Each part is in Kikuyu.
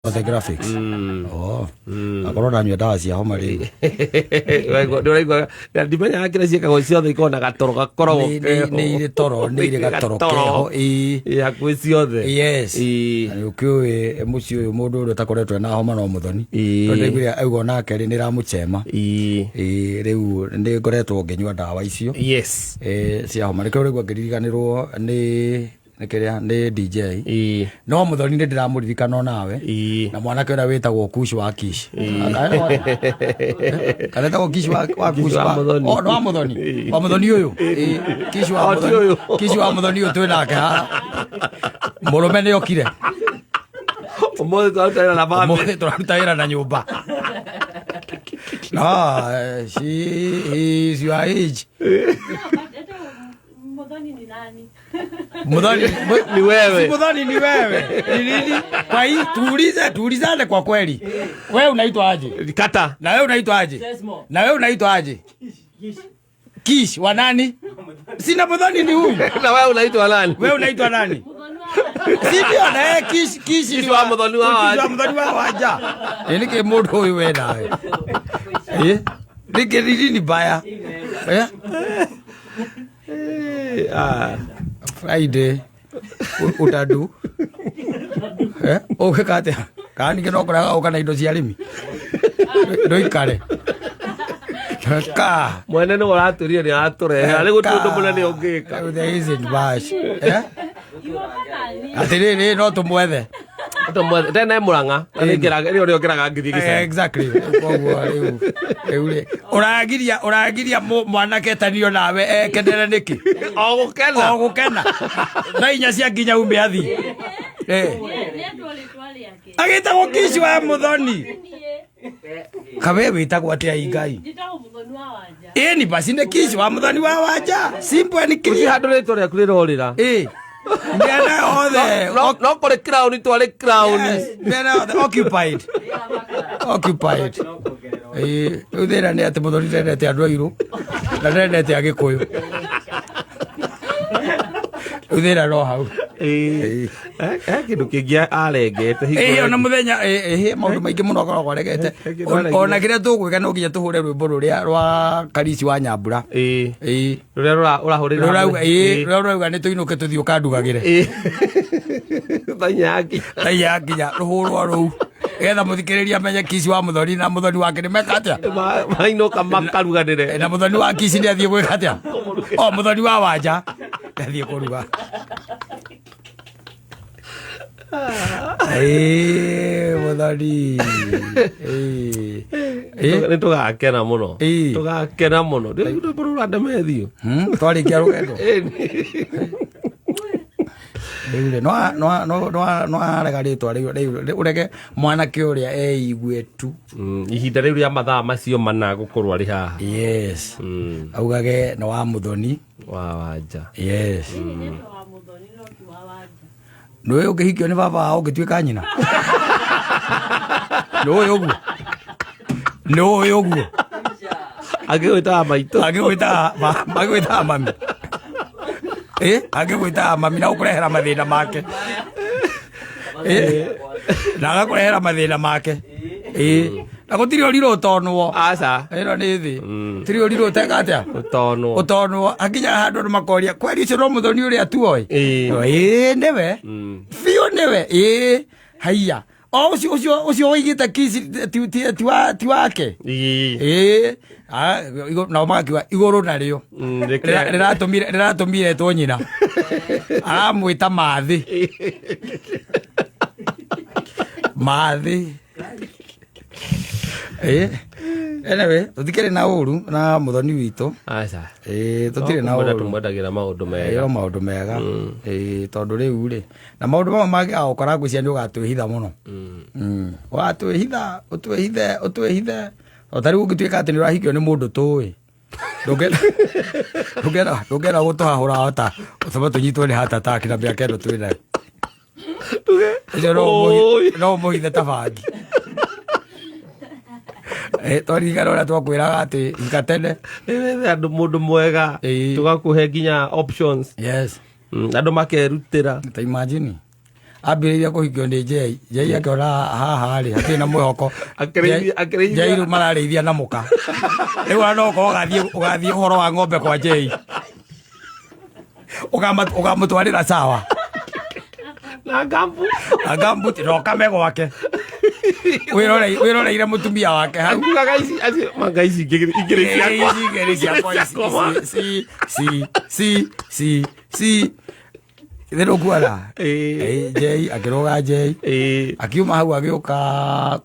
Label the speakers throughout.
Speaker 1: The graphics. Oh. Akorwo ndanyua ndawa cia homa rĩu.
Speaker 2: Ndũraigua ndimenyaga kĩrĩa ciĩkagwo ciothe ikoragwo na gatoro gakoragwo
Speaker 1: Nĩ irĩ toro, nĩ irĩ gatoro keho, ĩĩ.
Speaker 2: Ĩ, hakuhĩ ciothe.
Speaker 1: Yes.
Speaker 2: Ĩĩ.
Speaker 1: Na nĩ ũkĩũĩ mũciĩ ũyũ mũndũ ũrĩa ũtakoretwo ena homa no mũthoni.
Speaker 2: Ĩĩ.
Speaker 1: Tondũ ndaiguire auga onake rĩ nĩ ĩramũcema.
Speaker 2: Ĩĩ.
Speaker 1: Ĩĩ, rĩu nĩ ngoretwo ngĩnyua ndawa icio.
Speaker 2: Yes.
Speaker 1: Ĩĩ, cia homa. Nĩkĩo rĩu ngĩriganĩrwo nĩ nĩ kĩrĩa nĩ DJ.
Speaker 2: Ĩĩ.
Speaker 1: No mũthoni nĩ ndĩramũririkana onawe.
Speaker 2: Ĩĩ.
Speaker 1: Na mwanake ũrĩa wĩtagwo Kush wa Kish. Kana etagwo Kish wa
Speaker 2: Kish
Speaker 1: Kush
Speaker 2: wa Mũthoni.
Speaker 1: Oh, nĩ wa Mũthoni.
Speaker 2: Ĩĩ.
Speaker 1: Wa Mũthoni ũyũ. Ĩĩ, Kish wa
Speaker 2: O, ti
Speaker 1: Mũthoni.
Speaker 2: ũyũ.
Speaker 1: Kish wa Mũthoni ũyũ twĩ nake haha. Mũrũme nĩ okire.
Speaker 2: Ũmũthĩ tũraruta wĩra na bamĩrĩ.
Speaker 1: Ũmũthĩ tũraruta wĩra na nyũmba. No, she is your age.
Speaker 3: Muthoni ni nani?
Speaker 1: Muthoni
Speaker 2: Ni wewe.
Speaker 1: Si Muthoni ni wewe. Ni nini? Kwa hii tuulize, tuulizane kwa kweli. Wewe unaitwa aje?
Speaker 2: Kata.
Speaker 1: Na wewe unaitwa aje? Na wewe unaitwa aje? Kish wa nani? Sina Muthoni ni huyu.
Speaker 2: Na wewe unaitwa nani?
Speaker 1: Wewe unaitwa nani?
Speaker 3: Muthoni wa
Speaker 1: Si ndio na yeye Kish Kish
Speaker 2: Kish wa Muthoni wa
Speaker 1: Kish
Speaker 2: Wanja.
Speaker 1: wa Muthoni wa Wanja. Ni niki mundu huyu we nawe? Eh? Niki nini baya? Eh?
Speaker 2: Ah.
Speaker 1: Friday utadu eh ũgĩka atĩa kana ningĩ no kũrega ũka na indo cia arĩmi ndũikare ka
Speaker 2: Mwene nĩ ũratwĩrire nĩ aratũrehera. Rĩu gũtirĩ ũndũ mũnene ũngĩka.
Speaker 1: There isn't much. Eh?
Speaker 3: Iwoka nani?
Speaker 1: Atĩrĩrĩ no tũmwethe.
Speaker 2: Tene Mũrang'a. Na nĩ ũrĩa ũngĩraga ngĩthiĩ gĩcagi.
Speaker 1: Exactly. Koguo rĩu rĩ ũragiria mwanake etanio nawe ekenere nĩkĩ?
Speaker 2: O gũkena.
Speaker 1: O gũkena. Thaa 4 cia nginya ume athiĩ. Eh.
Speaker 3: Nĩ andũ rĩtwa rĩake.
Speaker 1: Agĩtagwo Kish wa Muthoni.
Speaker 3: Niĩ
Speaker 1: Kawe wĩtagwo atĩa Ngai?
Speaker 3: njĩtagwo Muthoni wa Wanja.
Speaker 1: Ĩni basi nĩ Kish wa Muthoni wa Wanja. Simple and
Speaker 2: Gũtirĩ
Speaker 1: clear.
Speaker 2: handũ rĩtwa rĩaku rĩrorĩra.
Speaker 1: Ĩ. Mĩena yothe.
Speaker 2: No kũrĩ crown twarĩ crown.
Speaker 1: Yes, mĩena yothe occupied. Occupied. Ĩ, rĩu thĩna nĩ atĩ Muthoni ndendete andũ airũ na ndendete agĩkũyũ. Rĩu thĩna no hau.
Speaker 2: Ĩĩ. He kĩndũ kĩngĩ arengete hingo
Speaker 1: Ĩ, ona
Speaker 2: ĩngĩ.
Speaker 1: mũthenya ĩ, maũndũ maingĩ mũno akoragwo aregete.
Speaker 2: He kĩndũ aregire.
Speaker 1: Ona kĩrĩa tũgwĩka no nginya tũhũre rwĩmbo rũrĩa rwa Karisi wa Nyambura.
Speaker 2: Ĩĩ.
Speaker 1: Ĩ.
Speaker 2: Rũrĩa ũrahũrĩra
Speaker 1: Rũrauga
Speaker 2: hamwe.
Speaker 1: ĩ, rũrĩa rũrauga nĩ tũinũke tũthiĩ ũkandugagĩre.
Speaker 2: Ĩĩ. Thaa inya yakinya.
Speaker 1: Thaa inya yakinya rũhũrwo rũu. Nĩgetha mũthikĩrĩria amenye Kishi wa Muthoni na Muthoni wake nĩ meka atĩa.
Speaker 2: Mainũka makaruganĩre.
Speaker 1: Na Muthoni wa Kishi nĩ athiĩ gwĩka atĩa? O Muthoni wa Wanja nĩ athiĩ kũruga. Ĩĩ, Muthoni. Ĩĩ. Ĩĩ.
Speaker 2: Nĩ tũgakena mũno.
Speaker 1: Ĩĩ.
Speaker 2: Tũgakena mũno. Rĩu rwĩmbo rũu rũrandemethio.
Speaker 1: Twarĩkia rũgendo.
Speaker 2: Ĩĩ.
Speaker 1: Rĩu rĩ, no arega rĩtwa rĩu rĩu ũrege mwanake ũrĩa eigue tu.
Speaker 2: Ihinda rĩu rĩa mathaa macio mana gũkorwo arĩ haha.
Speaker 1: Yes. Augage nĩ wa Muthoni.
Speaker 2: Wa Wanja.
Speaker 1: Yes.
Speaker 3: Nĩetwo wa Muthoni no ti wa Wanja.
Speaker 1: Nĩũĩ ũngĩhikio nĩ baba wao ũngĩtuĩka nyina. Nĩũĩ ũguo. Nĩũĩ ũguo.
Speaker 2: Angĩgwĩtaga maitũ.
Speaker 1: Angĩgwĩtaga mami. Angĩgwĩtaga mami na ũkũrehera mathĩna make. Na agakũrehera mathĩna make. Na gũtirĩ ũrirũ ũtonwo.
Speaker 2: Aca.
Speaker 1: Ĩno nĩ thĩ. Tirĩ ũrirũ ũteka atĩa?
Speaker 2: Ũtonwo.
Speaker 1: Ũtonwo. Hakinya handũ andũ makoria kweri ũcio no Muthoni ũrĩa tuoĩ.
Speaker 2: Ĩĩ.
Speaker 1: Ĩĩ nĩwe. Biũ nĩwe. Ĩĩ. Haiya. O ũcio ũcio ũcio ũigĩte Kishi ti wake.
Speaker 2: Ĩĩ.
Speaker 1: Ĩĩ. Nao magakiuga igũrũ narĩo. Rĩratũmire etwo nyina. Aramwĩta Mathĩ. Mathĩ. Ĩĩ. Anyway, tũtikĩrĩ na ũru na Muthoni witũ.
Speaker 2: Aca.
Speaker 1: Ĩĩ, tũtirĩ na
Speaker 2: Kwenda
Speaker 1: ũru.
Speaker 2: tũmwendagĩra maũndũ
Speaker 1: Ĩĩ,
Speaker 2: mega.
Speaker 1: o maũndũ mega. Ĩĩ, tondũ rĩu rĩ, na maũndũ mamwe mangĩgagũkora ngwĩciria nĩ ũgatwĩhitha mũno. Ũgatwĩhitha, ũtwĩhithe, ũtwĩhithe. O ta rĩu ũngĩtuĩka atĩ nĩ ũrahikio nĩ mũndũ tũĩ. Ndũngĩenda gũtũhahũra ota ũtũme tũnyitwo nĩ heart attack na mĩaka ĩno twĩ nayo. Ũcio no ũmũhithe ta bangi. Twaririkana ũrĩa twakwĩraga atĩ hika tene.
Speaker 2: Nĩ andũ mũndũ mwega.
Speaker 1: Ĩĩ.
Speaker 2: Tũgakũhe nginya options.
Speaker 1: Yes.
Speaker 2: Andũ makerutĩra.
Speaker 1: Ta imagine. Ambĩrĩirie kũhikio nĩ Njei. Njei akĩona haha rĩ hatirĩ na mwĩhoko.
Speaker 2: Akĩrĩithia-
Speaker 1: Njei rĩu mararĩithia na mũka. Rĩu ona no ũkorwo ũgathiĩ ũhoro wa ng'ombe kwa Njei. Ũkamũtwarĩra sawa.
Speaker 2: Na ngambu.
Speaker 1: Agambuti na ũkame gwake. Wĩroreire mũtumia wake hau.
Speaker 2: Akiugaga ici acio manga ici ingĩ ciakwa.
Speaker 1: Ici igĩrĩ ciakwa ici, ici, ci ci ci ci thĩ ndũkuona.
Speaker 2: Ĩĩ.
Speaker 1: Njei akĩrũga Njei.
Speaker 2: Ĩĩ.
Speaker 1: Akiuma hau agĩũka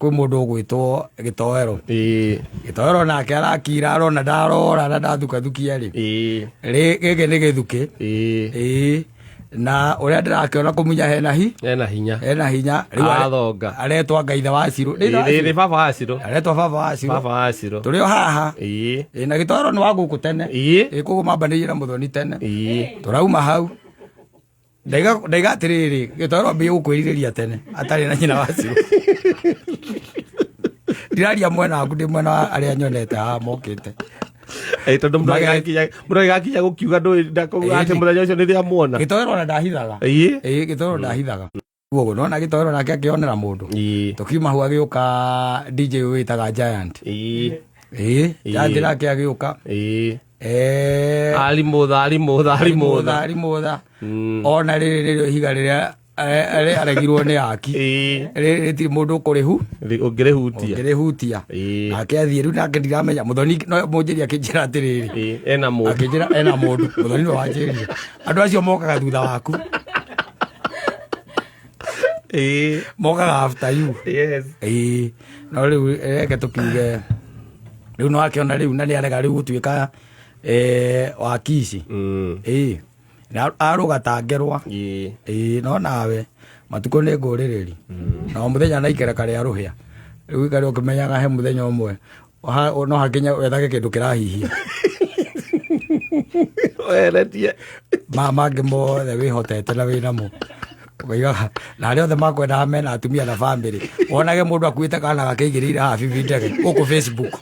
Speaker 1: kwĩ mũndũ ũgwĩtwo Gĩtoero.
Speaker 2: Ĩĩ.
Speaker 1: Gĩtoero nake arakira arona ndarora na ndathukathukia rĩ.
Speaker 2: Ĩĩ.
Speaker 1: Gĩkĩ nĩ gĩthukĩ.
Speaker 2: Ĩĩ.
Speaker 1: Ĩĩ. Na ũrĩa ndĩrakĩona kũmunya hena hi
Speaker 2: Ena hinya.
Speaker 1: hena hinya. Rĩu
Speaker 2: Athonga.
Speaker 1: aretwa Ngaithe wa Cirũ. Nĩ ithe wa
Speaker 2: Ĩĩ, nĩ
Speaker 1: Cirũ?
Speaker 2: baba wa Cirũ.
Speaker 1: Aretwa baba wa Cirũ.
Speaker 2: Baba wa Cirũ.
Speaker 1: Tũrĩ o haha.
Speaker 2: Ĩĩ.
Speaker 1: Ĩĩ, na Gĩtoero nĩ wa gũkũ tene.
Speaker 2: Ĩĩ.
Speaker 1: Ĩĩ, koguo mambanĩirie na Mũthoni tene.
Speaker 2: Ĩĩ.
Speaker 1: Tũrauma hau. Ndaiga atĩrĩrĩ, Gĩtoero ambĩrĩrie gũkwĩrirĩria tene atarĩ na nyina wa Cirũ. Ndiraria mwena waku, ndĩ mwena wa arĩa nyonete haha mokĩte.
Speaker 2: Ĩĩ, tondũ mũndũ agĩgakinya gũkiuga ndũĩ ndakauga atĩ mũthenya ũcio nĩ rĩamuona.
Speaker 1: Gĩtoero ona ndahithaga.
Speaker 2: Ĩĩ.
Speaker 1: Ĩĩ, Gĩtoero ndahithaga. Koguo nona Gĩtoero nake akĩonera mũndũ.
Speaker 2: Ĩĩ.
Speaker 1: Tũkiuma hau agĩũka DJ ũyũ wĩtaga Giant.
Speaker 2: Ĩĩ.
Speaker 1: Ĩĩ, Giant nake agĩũka.
Speaker 2: Ĩĩ. Arimũtha, arimũtha, arimũtha.
Speaker 1: Arimũtha. Ona rĩrĩ nĩrĩo ihiga rĩrĩa aregirwo nĩ aki.
Speaker 2: Ĩĩ.
Speaker 1: Rĩrĩ rĩtirĩ mũndũ ũkũrĩhu.
Speaker 2: Ũngĩrĩhutia.
Speaker 1: Ũngĩrĩhutia.
Speaker 2: Ĩĩ.
Speaker 1: Nake athiĩ rĩu nake ndiramenya Mũthoni no mũnjĩri akĩnjĩra atĩrĩrĩ.
Speaker 2: Ĩĩ, ena mũndũ.
Speaker 1: Akĩnjĩra ena mũndũ. Mũthoni nĩwe wanjĩrire. Andũ acio mokaga thutha waku.
Speaker 2: Ĩĩ.
Speaker 1: Mokaga after you.
Speaker 2: Yes.
Speaker 1: Ĩĩ. No rĩu reke tũkiuge rĩu no akĩona rĩu na nĩarega rĩu gũtuĩka wa Kici. Ĩĩ. Na arũga ta ngerwa.
Speaker 2: Ĩĩ.
Speaker 1: Ĩĩ, no nawe matukũ nĩ ngũrĩrĩri. Na o mũthenya na ikereka rĩa rũhĩa. Rĩu ũikare ũkĩmenyaga he mũthenya ũmwe no hakinya wethage kĩndũ kĩrahihia.
Speaker 2: Weretie.
Speaker 1: Mangĩ mothe wĩhotete na wĩnamo. Ũkaigaga na arĩa othe makwendaga mena atumia na bamĩrĩ. Wonage mũndũ akuĩte kana gakĩigĩrĩire haha bibi ndege gũkũ Facebook.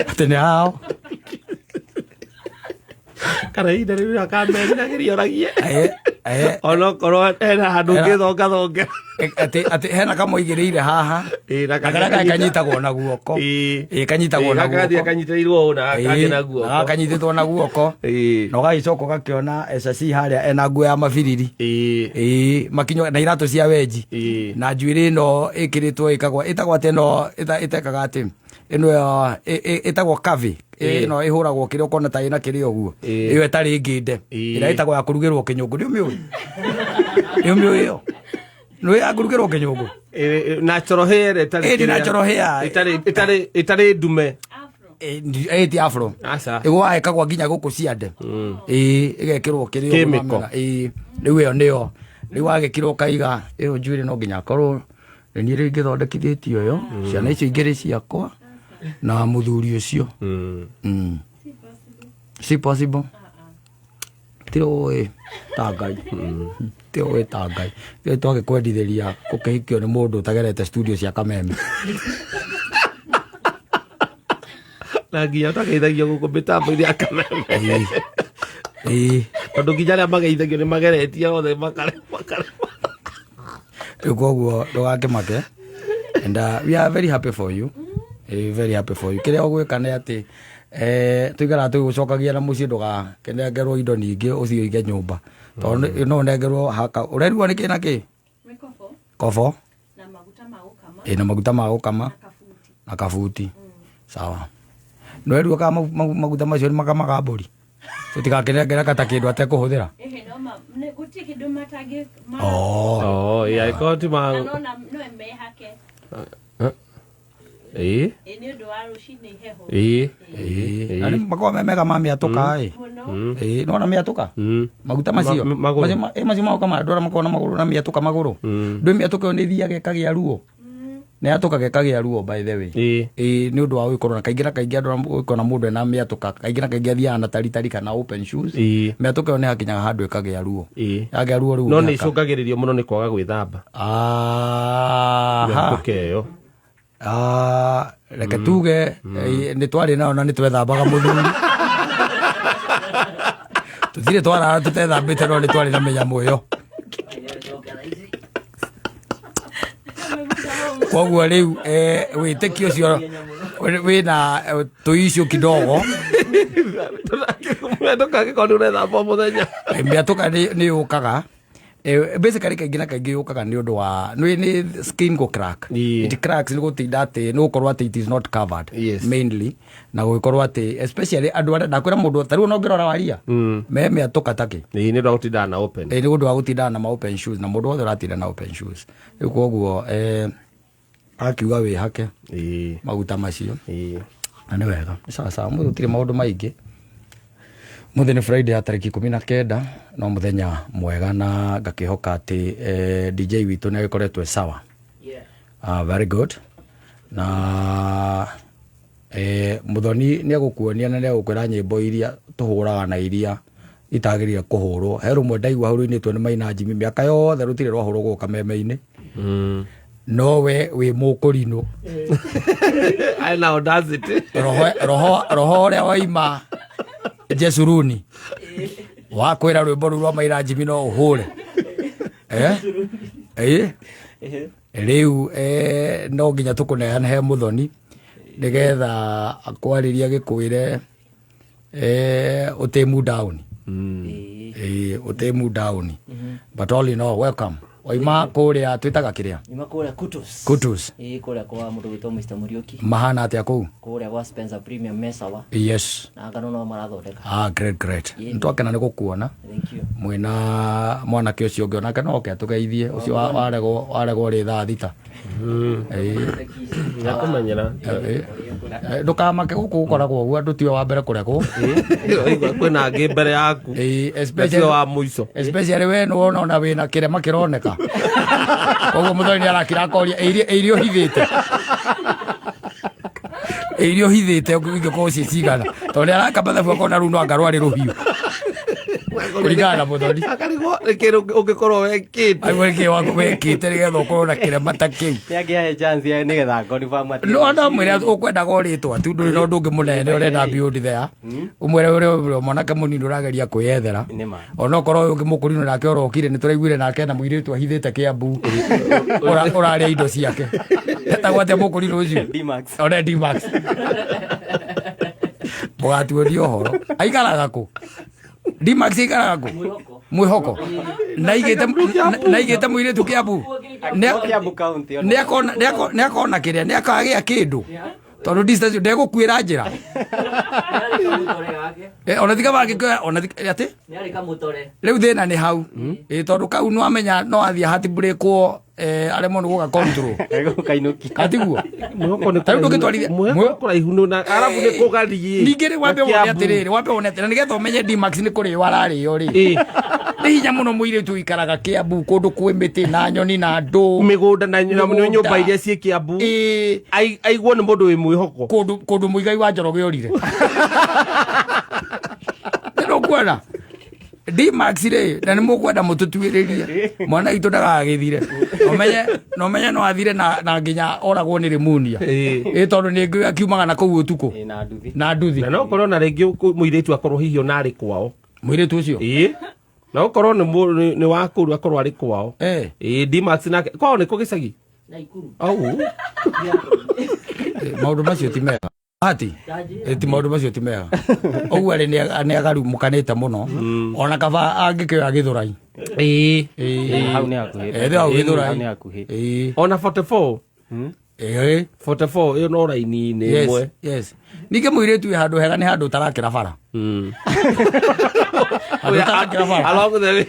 Speaker 1: Atĩ nĩ hao.
Speaker 2: Kana ihinda rĩu akameriragĩria oragie. Onokorwo hena handũ ũngĩthongathonga.
Speaker 1: Atĩ hena kamũigĩrĩire haha.
Speaker 2: Ĩĩ, na
Speaker 1: Na karĩa kangĩ kanyitagwo na guoko.
Speaker 2: Ĩĩ.
Speaker 1: Ĩĩ, kanyitagwo na
Speaker 2: Ĩĩ, gaka
Speaker 1: guoko.
Speaker 2: kanyitĩrĩirwo ũũ na gaka na guoko.
Speaker 1: Gaka kanyitĩtwo na guoko.
Speaker 2: Ĩĩ.
Speaker 1: Na ũgagĩcoka ũgakĩona SSC harĩa ena nguo ya mabiriri.
Speaker 2: Ĩĩ.
Speaker 1: Ĩĩ, makinyo na iratũ cia wenji.
Speaker 2: Ĩĩ.
Speaker 1: Na njuĩrĩ ĩno ĩkĩrĩtwo ĩkagwo ĩtagwo atĩ ĩno ĩtekaga atĩ ĩno ĩtagwo kavi.
Speaker 2: Ĩĩ.
Speaker 1: Ĩno ĩhũragwo kĩrĩa ũkona ta ĩna kĩrĩa ũguo.
Speaker 2: Ĩĩ.
Speaker 1: Ĩyo ĩtarĩ ngĩnde.
Speaker 2: Ĩĩ.
Speaker 1: Ĩrĩa ĩtagwo ya kũrugĩrwo kĩnyũngũ. Nĩ ũmĩũĩ? Nĩ ũmĩũĩ ĩyo? Nĩ ya kũrugĩrwo kĩnyũngũ?
Speaker 2: Ĩĩ, natural hair ĩtarĩ
Speaker 1: Ĩĩ,
Speaker 2: kĩrĩa-
Speaker 1: natural hair.
Speaker 2: Ĩtarĩ ndume.
Speaker 3: Afro.
Speaker 1: Ĩĩ, ti afro.
Speaker 2: Aca.
Speaker 1: Ĩgũa ĩkagwa nginya gũkũ ciande. Ĩĩ, ĩgekĩrwo kĩrĩa ũguo
Speaker 2: Chemical.
Speaker 1: wamera. Ĩĩ, rĩu ĩyo nĩyo. Rĩu wagĩkĩrwo ũkaiga ĩyo njuĩrĩ no nginya akorwo nĩ niĩ rĩu ingĩthondekithĩtie ũyũ. Ciana icio igĩrĩ ciakwa na mũthuri ũcio. Si possible. Ti ũĩ ta Ngai. Ti ũĩ ta Ngai. Ti ũĩ twagĩkwendithĩria gũkĩhikio nĩ mũndũ ũtagerete studio cia Kameme.
Speaker 2: Na nginya ũtageithagio gũkũ mĩtambo-inĩ ya Kameme.
Speaker 1: Ĩĩ. Ĩĩ.
Speaker 2: Tondũ nginya arĩa mageithagio nĩ mageretie othe makare.
Speaker 1: Rĩu koguo ndũgakĩmake. And we are very happy for you. Very happy for you. Kĩrĩa ũgwĩka nĩ atĩ tũikaraga tũgĩgũcokagia na mũciĩ ndũgakĩnengerwo indo nyingĩ ũthiĩ ũige nyũmba. Tondũ no ũnengerwo haka. Ũrerirwo nĩ kĩ na kĩ?
Speaker 3: Mĩkobo.
Speaker 1: Kobo.
Speaker 3: Na maguta ma gũkama.
Speaker 1: Ĩĩ, na maguta ma gũkama.
Speaker 3: Na kabuti.
Speaker 1: Na kabuti. Sawa. Nĩwerirwo kana maguta macio nĩ makamaga mbũri? Tũtigakĩnengere kata kĩndũ atekũhũthĩra.
Speaker 3: Ehe, no nĩ gũtirĩ kĩndũ matangĩ
Speaker 1: Oh.
Speaker 2: Oh, ĩĩ, angĩkorwo ti ma-
Speaker 3: Na no na, no mehake.
Speaker 2: Ĩĩ.
Speaker 3: Ĩĩ, nĩ ũndũ wa rũcinĩ heho.
Speaker 2: Ĩĩ.
Speaker 1: Ĩĩ. Na nĩ makoragwo me mega ma mĩatũka, ĩ.
Speaker 3: Mũno.
Speaker 1: Ĩĩ, nĩwona mĩatũka? Maguta macio.
Speaker 2: Magũrũ.
Speaker 1: Macio ma gũkama andũ arĩa makoragwo na magũrũ na mĩatũka magũrũ. Ndũĩ mĩatũka ĩyo nĩ ĩthiaga ĩkagĩa ruo. Nĩ yatũkaga ĩkagĩa ruo by the way.
Speaker 2: Ĩĩ.
Speaker 1: Ĩĩ, nĩ ũndũ wa gũkorwo na kaingĩ na kaingĩ andũ arĩa gũkorwo na mũndũ ena mĩatũka, kaingĩ na kaingĩ athiaga na taritari kana open shoes.
Speaker 2: Ĩĩ.
Speaker 1: Mĩatũka ĩyo nĩ hakinyaga handũ ĩkagĩa ruo.
Speaker 2: Ĩĩ.
Speaker 1: Yagĩa ruo rĩu
Speaker 2: No nĩ
Speaker 1: ũgĩaka.
Speaker 2: icũngagĩrĩrio mũno nĩ kwaga gwĩthamba.
Speaker 1: Aha.
Speaker 2: Mĩatũka ĩyo.
Speaker 1: Reke tuge, nĩ twarĩ nayo na nĩ twethambaga mũthuri. Tũtirĩ twarara tũtethambĩte no nĩ twarĩ na mĩnyamũ ĩyo. Koguo rĩu wĩtĩkio ũcio wĩna tũicio kidogo.
Speaker 2: Ndũkangĩkorwo nĩ ũrethamba o mũthenya.
Speaker 1: Mĩatũka nĩ yũkaga. Basically kaingĩ na kaingĩ yũkaga nĩ ũndũ wa nĩ skin go crack. It cracks nĩ gũtinda atĩ nĩ gũkorwo atĩ it is not covered. Mainly na gũgĩkorwo atĩ especially andũ arĩa ndakwĩra mũndũ ta rĩu ona ũngĩrora waria me mĩatũka takĩ.
Speaker 2: Nĩ ũndũ wa gũtinda na open.
Speaker 1: Nĩ ũndũ wa gũtinda na ma open shoes, na mũndũ wothe ũratinda na open shoes rĩu koguo akiuga wĩhake maguta macio. Na nĩ wega, nĩ sawa sawa. Mũthĩ gũtirĩ maũndũ maingĩ. Mũthĩ nĩ Friday ya tarĩki 19, no mũthenya mwega, na ngakĩhoka atĩ DJ witũ nĩ agĩkoretwo e sawa. Very good. Na Muthoni nĩ egũkuonia na nĩ egũkwĩra nyĩmbo iria tũhũraga na iria itagĩrĩire kũhũrwo. He rũmwe ndaigua hau rũinĩtwo nĩ Maina Jimmy, mĩaka yothe rũtirĩ rwahũrwo gũkũ kameme-inĩ. No we wĩ mũkũrinũ.
Speaker 2: Ena audacity.
Speaker 1: Roho ũrĩa waima Jesuruni wakwĩra rwĩmbo rũu rwa Maina Jimmy no ũhũre. Rĩu no nginya tũkũneane he Muthoni nĩgetha akwarĩria gĩkwĩre ũtĩmu down. Ũtĩmu down. But all in all, welcome. Waima kũrĩa twĩtaga kĩrĩa?
Speaker 4: Nyuma kũrĩa Kutus.
Speaker 1: Kutus.
Speaker 4: Kũrĩa kwa mũndũ wĩtwo Mr. Muriuki.
Speaker 1: Mahana atĩa kũu?
Speaker 4: Kũrĩa gwa Spencer Premium Mesawa.
Speaker 1: Yes.
Speaker 4: Na ngano no marathondeka.
Speaker 1: Great, great. Nĩtwakena nĩ gũkuona.
Speaker 4: Thank you.
Speaker 1: Mwĩna mwanake ũcio ũngĩ onake no oke atũgeithie, ũcio waregwo rĩ thaa 6.
Speaker 2: Nĩakũmenyera.
Speaker 1: Ndũkamake gũkũ gũkoragwo ũguo, andũ tiwe wa mbere kũregwo.
Speaker 2: Kwĩna angĩ mbere yaku.
Speaker 1: Especially
Speaker 2: wa mũico.
Speaker 1: Especially we nĩ wona ona wĩna kĩrema kĩroneka. Koguo mũthoni nĩ arakira akoria ĩirio ũhithĩte. Ĩirio ũhithĩte ingĩkorwo ciĩ cigana. Tondũ nĩ araka mathabu akona rĩu no anga rwarĩ rũhiũ. Kũringana na mũthoni.
Speaker 2: Akarigwo nĩkĩ ũngĩkorwo wekĩte.
Speaker 1: Aigua nĩkĩ wekĩte nĩgetha ũkorwo na kĩrema ta kĩu.
Speaker 5: Nĩangĩahe chance ya nĩgetha confirm atĩ
Speaker 1: No no mwĩre ũkwendaga ũrĩtwa tu, ndũrĩ na ũndũ ũngĩ mũnene ũrenda beyond there. Ũmwĩre ũrĩa mwanake mũnini ũrageria kwĩyethera.
Speaker 5: Nĩma.
Speaker 1: Onokorwo ũyũ ũngĩ mũkũrinũ nake ũrokire nĩ tũraiguire nake na mũirĩtu ahithĩte Kĩambu. Ũrarĩa indo ciake. Etagwo atĩa mũkũrinũ ũcio?
Speaker 5: D-Max.
Speaker 1: One D-Max. Mũgatuonia ũhoro. Aikaraga kũ? D-Max aikaraga kũ? Mwĩhoko. Na aigĩte mũirĩtu Kĩambu.
Speaker 5: Kiambu County.
Speaker 1: Nĩ akona kĩrĩa, nĩ akagĩa kĩndũ. Tondũ distance ndegũkuĩra njĩra. Ona tiga mangĩkuoya, ona atĩ?
Speaker 4: Nĩ kamũtore.
Speaker 1: Rĩu thĩna nĩ hau. Tondũ kau no amenya no athiĩ hatibũrĩkwo, aremwo nĩ gũga control.
Speaker 5: Gũkainũkia.
Speaker 1: Katiguo?
Speaker 2: Mwĩhoko nĩ
Speaker 1: Ta rĩu ndũngĩtwarithia-
Speaker 2: Mwĩhoko kũraihu nĩ na arabu nĩ kũgariĩ.
Speaker 1: Ningĩ rĩ, wambe
Speaker 2: Na
Speaker 1: wone
Speaker 2: Kiambu.
Speaker 1: atĩrĩrĩ, wambe wone atĩrĩrĩ, nĩgetha ũmenye D-Max nĩ kũrĩo ararĩo rĩ. Nĩ hinya mũno mũirĩtu ũikaraga Kĩambu kũndũ kwĩ mĩtĩ na nyoni na andũ.
Speaker 2: Mĩgũnda na
Speaker 1: Mĩgũnda.
Speaker 2: nyũmba iria ciĩ Kĩambu. Aiguo nĩ mũndũ wĩ mwĩhoko.
Speaker 1: Kũndũ Mũigai wa Njoroge orire. Nĩ ndũkuona? D-Max rĩ, na nĩ mũkwenda mũtũtuĩrĩrie. Mwana witũ ndagagĩthire. Na ũmenye no athire na nginya oragwo nĩ rimunia. Tondũ nĩ ngũĩ akiumaga na kũu ũtukũ.
Speaker 5: Na nduthi.
Speaker 1: Na nduthi.
Speaker 2: Na no ũkorwo na rĩngĩ mũirĩtu akorwo hihi ona arĩ kwao.
Speaker 1: Mũirĩtu ũcio?
Speaker 2: Na ũkorwo nĩ wa kũu akorwo arĩ kwao. D-Max nake kwao nĩ kũ gĩcagi?
Speaker 4: Naikuru.
Speaker 2: Au.
Speaker 1: Maũndũ macio ti mega. Ati? Ti maũndũ macio ti mega. Ũguo arĩ nĩ agarumũkanĩte mũno. Ona kaba angĩkĩoya Gĩthũrai.
Speaker 5: Hau nĩ hakuhĩ.
Speaker 1: Hau Gĩthũrai.
Speaker 5: Hau nĩ hakuhĩ.
Speaker 2: Ona 44. 44 ĩyo no raini-inĩ
Speaker 1: Yes,
Speaker 2: ĩmwe.
Speaker 1: yes. Ningĩ mũirĩtu wĩ handũ hega nĩ handũ ũtarakĩra bara. Handũ ũtarakĩra bara.
Speaker 2: Along the way.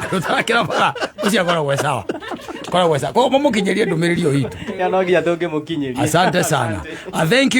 Speaker 1: Handũ ũtarakĩra bara, ũcio akoragwo e sawa. Akoragwo e sawa. Koguo mũmũkinyĩrie ndũmĩrĩri ĩyo itũ.
Speaker 5: Ya no nginya tũngĩmũkinyĩria.
Speaker 1: Asante sana. Thank you.